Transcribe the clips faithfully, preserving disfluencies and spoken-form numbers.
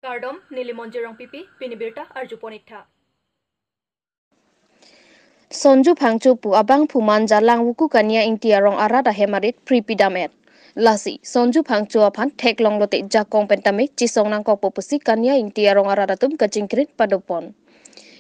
Kardom, neli Monjir Rongpipi, pini birta arjupon iktha. Sonju Phangcho pu abangphu Manja Langvoku Kania Ingti arong arat ahem arit pri pidam-et. Lasi Sonju Phangcho aphan theklong lote jakong pen tame chesong nangkokpo pusi Kania Ingti arong arat atum kachingkrin padopon.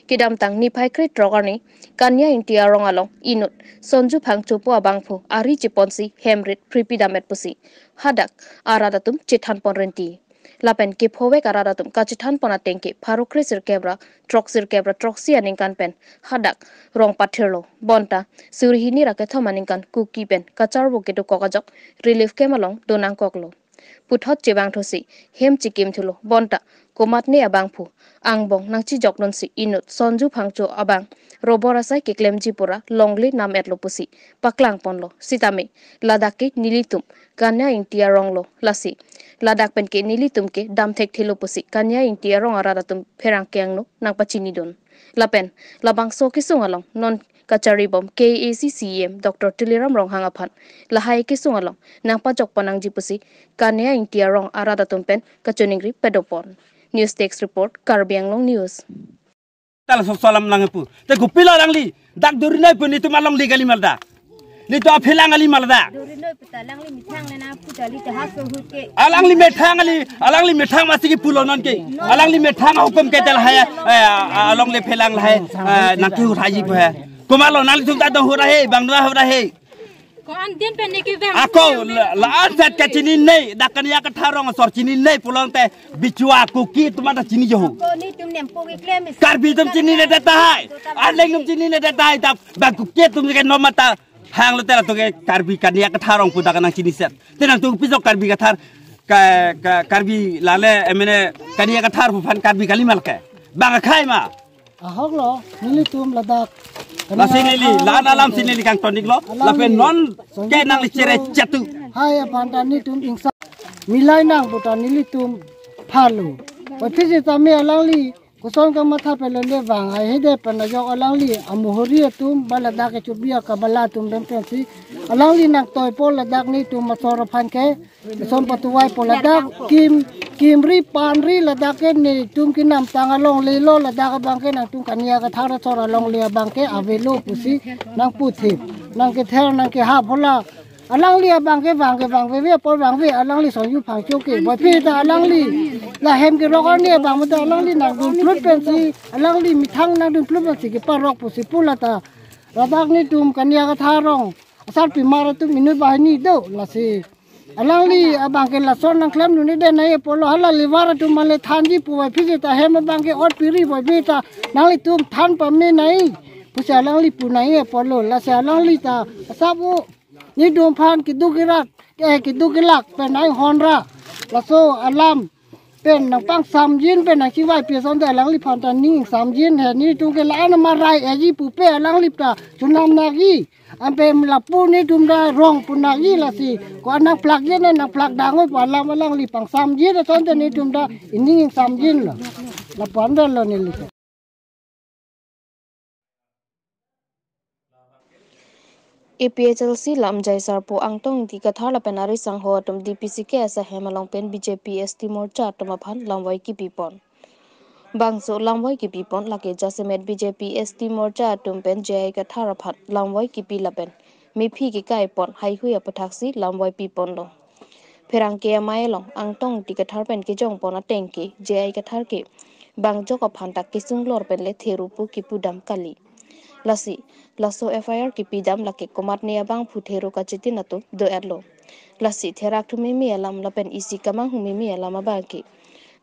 Kedamtang niphai krethrok arni Kania Ingti arong along inut Sonju Phangcho pu abangphu ari cheponsi hem rit pri pidam-et pusi hadak arat atum chethanpon renti. Lapen kephovek arat atum kachethanpon ateng ke pharo kre sirkep ra throk sirkep ra throksi aningkan pen hadak rong pathirlo. Bonta suri hini ra kethom aningkan Kuki pen kacharvo kedokok ajok relief camp along do nangkoklo. Puthot chevangthusi hem chekimthulo. Bonta komatne abangphu angbong nangchejokdunsi inut Sonju Phangcho abang robor asai keklemji pura longle nam-etlo pusi paklangponlo. Sitame ladak ke nelitum Kania Ingti arong lo, lasi ladak pen ke nelitum ke dam thekthelo pusi Kania Ingti arong arat atum pherangke angno nangpachinidun. Lapen labangso kesung along non kacharibom K A A C C E M Doctor Tuliram Ronghang aphan lahai kesung along nangpajokpon nangji pusi Kania Ingti arong arat atum pen kachiningri padopon. News Desk Report, Karbi Anglong News. Tal so salam lang pu. Te kopilo alangli dak durinoi pu, netum along li kali malda. Netum aphelang kali malda. Durinoi pu ta alangli methang le na pu ta li te haso hut ke. Alangli methang kali, alangli methang masi kepulo non ke. Alangli methang hukum ke tel hai, eh, along le phelang hai, eh, nangkehut haiji pu hai. Komatlo nanglitum ta do hut hai, bang dua hut hai. Ko an din pen ne ke vang. Ako la, la-an sat kachini nei, dak Kania Kathar arong asor chini nei pulote bichua Kuki atum ta chini jo. Ko netum nempo keklem. Karbi atum chinine det tahai. Arleng atum chinine det tahai, ta bang Kuki atum ke nom ta hang lote latum ke Karbi Kania Kathar arong pu dak nangchiniset. Te nangtum pi ajok Karbi Kathar ka, ka, Karbi lale emene Kania Kathar pu aphan Karbi kali mal ke. Bang akhai ma. Ahok lo, nelitum ladak. Lasi neli, la-an alam si neli kangtonik lo, lapen non ke nangli chere chatu. Hai aphan ta netum ingsa. Milai nang pu ta nelitum phalo. Pathisi tame alangli, koson kamatha pelo le vang, ai hede pen ajok alangli, amuhuri atum, ba ladak kechubi akabala atum pen pensi. Alangli nangtoipo ladak netum asor aphan ke. Son patuwaipo ladak kim, kimri panri ladak ke netum kenamtang alongle lo, ladak abang ke nangtum Kania Kathar asor alongle abang ke avelo pusi nangputhip, nangkether, nangkehap hala. Alangli abang ke vang ke vangve ve apor vangve, alangli Sonju Phangcho ke. Boipi ta alangli la hem kerok arni abang mata alangli nangdun plut pensi, alangli methang nangdun plut pensi keparok pusi pu lata. Ladak netum Kania Kathar arong asarpimar atum inut banghini do, lasi alangli abang ke lason nangklemdunde nai apotlo, hala levar atum male thanji pu boipi ta hem abang ke ot piri boipi ta nanglitum than pame nai pusi alangli pu nai apotlo, lasi alangli ta asap o netum aphan keduk kerat, eh, keduk kelak pen nai honra. Laso alam pen nangpangsamjin pen nangchibai pi asonte alangliphan ta ning samjin he, netum ke la-an marai eji pupe alanglip ta chunam nagi. Ampe lapu netum ta rong pu nagi, lasi ko nangplak jen nangplak dangoi pu alam alangli pangsamjin asonte netum ta ining samjin lo. Lapu-an ta lo neli. A P H L C lamjai sarpo Angtong Ingti Kathar lapen ari sangho atum D P C K asahem along pen B J P S T Morcha atum aphan lamvoi kipipon. Bangso lamvoi kipipon lake jasemet B J P S T Morcha atum pen J I Kathar aphan lamvoi kipi lapen mephi kekaipon haihui aputhaksi lamvoi piponlo. Pherangke amei along Angtong Ingti Kathar pen kejongpon ateng ke J I Kathar ke bangjok aphan ta kesung lor pen le Thero pu kipudam kali. Lasi laso F I R kipidam lake komatne abangphu Thero kachitin atum do-etlo. Lasi therak thumeme alam lapen isi kamanghu meme alam abang ke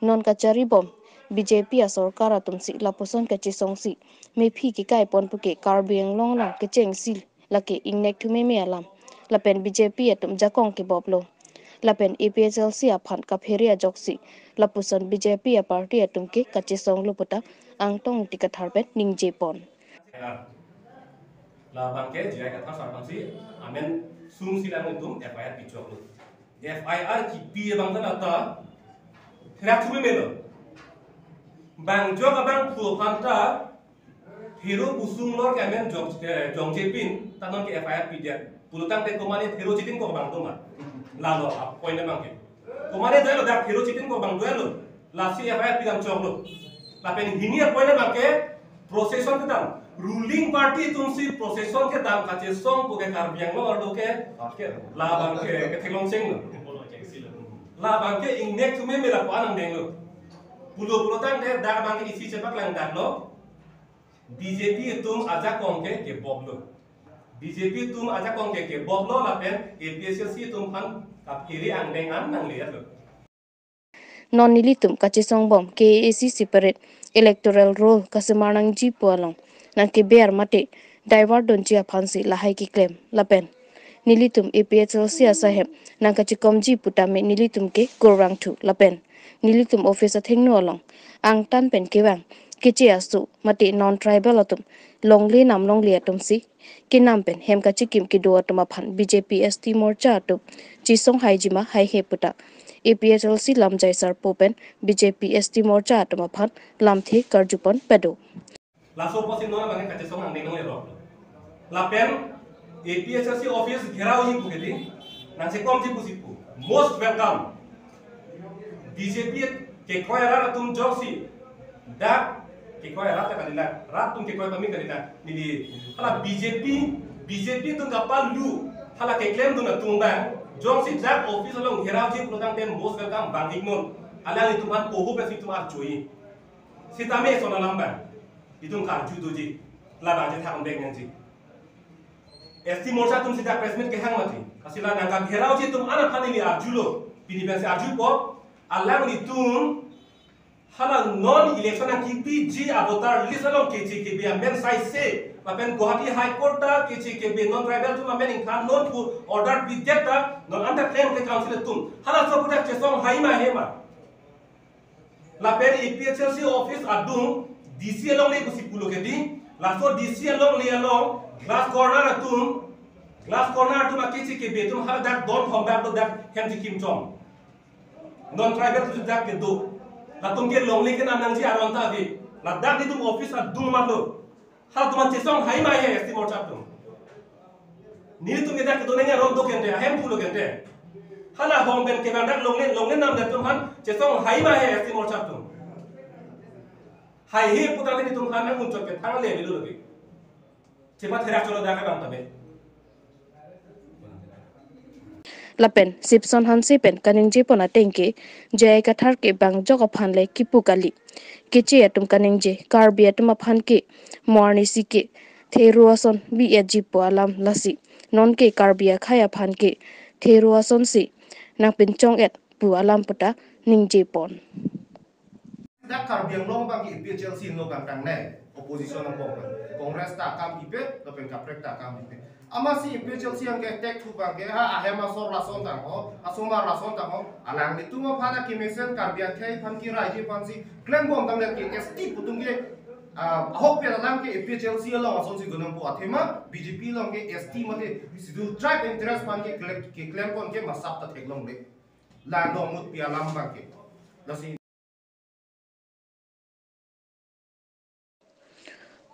non kacharibom B J P asorkar atumsi lapuson kachesongsi mephi kekaipon puke Karbi Anglong along kechengsi lake ingnek thumeme alam lapen B J P atum jakong keboplo. Lapen A P H L C aphan kaphere ajoksi lapuson B J P aparty atum ke kachesonglo puta Angtong Ingti Kathar pen ningjepon. Labang ke J I Kathar sar aphansi amen sungsi lang itum F I R pichoklo. F I R kipi abang ta lata therak thumeme lo. Bangjok abangphu aphan ta Thero pusung lor ke amen jong, eh, jongje pin, ta non ke F I R pidet. Pulotangte komatne Thero chitin ko bang doma. Lalo, a point abang ke. Komatne dolo dak Thero chitin ko bang dolo. Lasi F I R pidam choklo. Lapen hini apoint abangke procession kedam. Ruling party atumsi procession kedam kachesong pu ke Karbi Anglong arlo ke, ke labangke ketheklong chenglo. Labangke ingnek thume mela ko anang denglo. Pulo pulo tangte dak abangke isi chepaklangdaklo. B J P atum ajakong ke keboklo. B J P atum ajakong ke keboklo lapen A P H L C atum aphan kap iri angdeng an nangle-etlo. Non nelitum kachesongbom K A A C separate electoral roll kasemar nangji pu along nangkeber mate divert dunji aphansi lahai keklem lapen nelitum A P H L C asai hem nangkachekomji putame nelitum ke kurvangthu lapen nelitum office athengno along angtan pen kevang keche aso mate non tribal atum longle nam longle atumsi kenam pen hem kachikim kedo atum aphan B J P S T Morcha atum chesong haijima haihe puta A P H L C lamjai sarpo pen B J P S T Morcha atum aphan lamthe karjupon pado. Laso apotsi non abangke kachesong angdeng nanglerok. Lapen A P H L C office gherauji pu kedi, nangchekomji pusi pu. Most welcome. B J P kekroi arat atum jongsi dak kekroi arat kalina, rat atum kekroi pame kalina, neli hala B J P, B J P atum kapalu hala keklemdun atum abang jongsi dak office along gherauji pulo tangte most welcome bang-iknon. Alanglitum aphan poho pensi itum arjui. Sitame eson alam abang itum karju doji, labang chethak bek nangji. S T Morcha atumsi dak press meet kehang mati. Kasi la nangkagherauji atum an aphan neli arjulo. Pini pensi arjupo, alanglitum hala non election nangkipiji avoter list along keche kebe amen saise lapen Guwahati High Court ta keche kebe non tribal atum amen ingthan non pu order pidet ta non anta klem ke council atum. Halaso pu dak chesong haima hema. Lapen A P H L C office adung D C alongle pusi pulo kedi. Laso D C alongle along glass corner atum, glass corner atum akeche kebe atum hala dak don thom dak do dak hem chikim chom. Non tribal atum dak kedo. Latum ke longle kenam nangji aron ta ave. Ladak nelitum office adung matlo. Halatum aphan chesong haima he S T Morcha atum. Nelitum ke dak kedo nangji aron do kente, ahem pulo kente. Hala hong pen kevang dak longle, longle namdet atum aphan chesong haima he S T Morcha atum. Haihe putangte nelitum aphan nang unchot ke thangle bilo lagi. Chepatherak cholo dak abang tabe. Lapen Sipson Hanse pen kaningjepon ateng ke J I Kathar ke bang jok aphan le kipu kali. Keche atum kaningje Karbi atum aphan ke mo arnisi ke thero ason bi-etji pu alam lasi non ke Karbi akhei aphan ke thero asonsi nangpinchong-et pu alam puta ningjepon. Dak Karbi Anglong abangke A P H L C no kangkang ne, opposition angbong abang. Congress ta akam kipe, lapen kaprek ta akam kipe. Amatsi A P H L C abangke tek thu abangke ha ahem asor lason tangho, asomar lason tangho. Alanglitum aphan akemesen Karbi akhei aphan keraiji aphansi klembom tangdet ke S T pu atum ke, ah, ahokpet alam ke A P H L C along asonsi donangpo athema B J P along ke S T mate Scheduled Tribe interest aphan ke klem, keklempon ke masap ta theklongle. La dongmut pi alam abangke. Lasi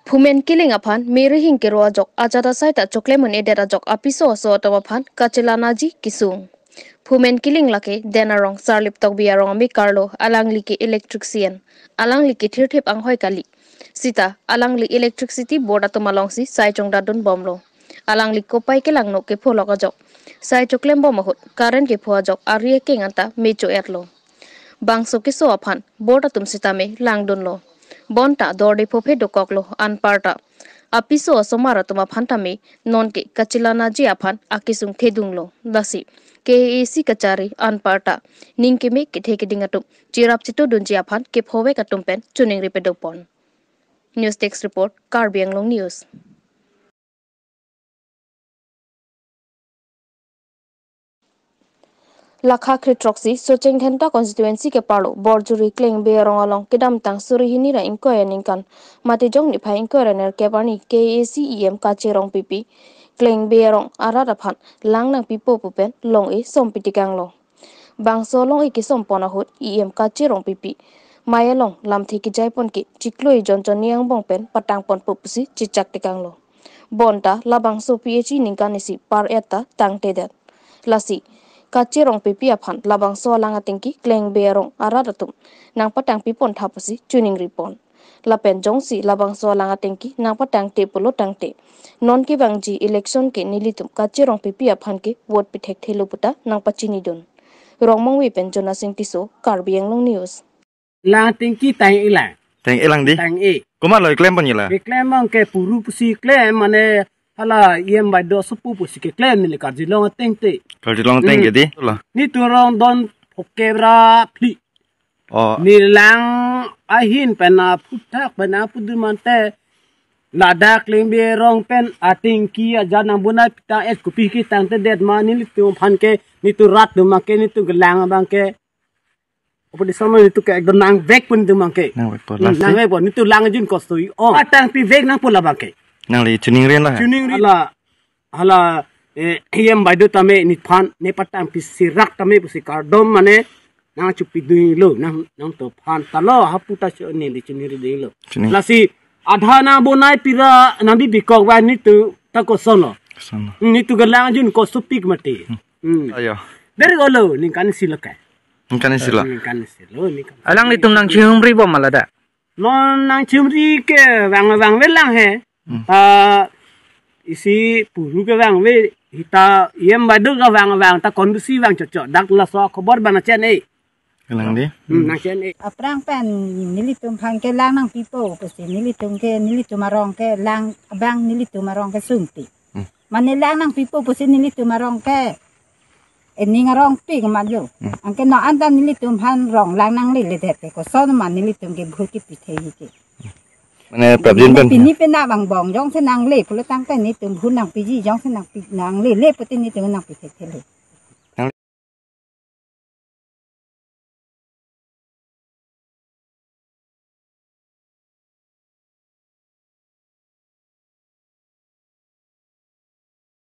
Phumen Killing aphan Mary Hing kero ajok ajat asai ta choklem un-edet ajok apiso aso atum aphan kachelanaji kesung. Phumen Killing lake Den arong Sarlip Tokbi arong amekar lo, alangli ke electrician. Alangli ke thirthip anghoi kali. Sita alangli electricity board atum alongsi sai chongdadun bomlo. Alangli kopai kelangno kepholok ajok sai choklem bom ahut current kepho ajok ari akeng anta mecho-etlo. Bangso keso aphan board atum sitame langdunlo. Bonta dorde phophe dokoklo anparta. Apiso asomar atum aphan tame nonke kachelanaji aphan akesung thedunglo. Lasi K A A C kachari anparta ning keme kethe keding atum cherap chetudunji aphan kephovek atum pen choningri pedopon. News Desk Report, Karbi Anglong News. Lakha kre throksi Socheng Dhenta constituency ke-arlo Borjuri Klengbe arong along kedamtang suri hini ra ingkoi aningkan mate jong niphai ingkoi ra nerkep arni K A A C E M Kache Rongpipi Klengbe arong arat aphan lang nangpipo pu pen long-e sompi tekanglo. Bangso long-e kesompon ahut E M Kache Rongpipi mei along lamthe kejaipon ke chiklo-i jon chonni angbong pen patangponpo pusi chechak tekanglo. Bonta labangso P H E ningkan isi par-et ta tangtedet. Lasi kacherong pipi aphan labangso alang atengki Klengbe arong arat atum nangpatang pipon tha pusi choningri pon. Lapen jongsi labangso alang atengki nangpatangte pulo tangte, non kevangji election ke nelitum kacherong pipi aphan ke vote pithekthelo puta nangpachinidun. Rongmongve pen Jonasing Tisso, Karbi Anglong News. Lang atengki tang-e lang. Tang-e lang di? Tang-e. Komat lo keklem pon la? Keklem abang ke puru pusi klem, mane hala E M Baido asopo pusi keklem, neli karjulong ateng te. Karjulong ateng Hmm. ke di? Lo. Netum arong don phokep ra phli. Oh. Ne lang ahin pen aphuthak pen apudun mante, ladak Klengbe arong pen atengki aja nangbonai pitang-et, kopi ketangtedet ma, nelitum aphan ke, netum rat atum abang ke, netum kelang abang ke. Opposition netum ke ekdom nangvek pon netum abang ke. Nangvek pon, Hmm, lasi? Nangvek pon, netum lang ajun kosto i. Oh, patang pivek nangpo labang ke. Nangli choningri la? Choningri. Hala, hala, eh, E M Baido tame nephan, nepatang pisirak tame pusi kardom mane nangchopidunlo, nang, nangtum aphan ta lo, hapu ta cho neli choningridunlo. Choning. Lasi adha nangbonai pira nangbi pikok ba netum ta koson lo. Koson lo. Hmm, netum kelang ajun kosopik mati. Hmm. Hmm. Ayo. Dari golo ningkan isi lo ke. Ningkan isi lo. Ningkan isi lo, ningkan. Alanglitum nangchihumri bom ma ladak? Non nangchihumri ke vang vangve lang he. Hmm. Ah, isi puru kevangve, hita E M Baido kevang vang ta kondusi vang chotchot. Dak laso khobor bana chen-e. Kelang di? Hmm, nang chen-e. Aphrang pen nelitum aphan ke lang nangpipo pusi, nelitum ke, nelitum arong ke lang, abang nelitum arong ke sungpi. Hmm. Mane lang nangpipo pusi nelitum arong ke ening arong pik ma jo. Hmm. Anke non anta nelitum aphan rong lang nangleledet ke koson ma nelitum ke vote kepithe hi ke. Mane prapjin pen. Pini pen nang angbong jongsi nangle pulo tangte netum vote nangpiji, jongsi nangpi, nanglele pute netum nangpithekthelo.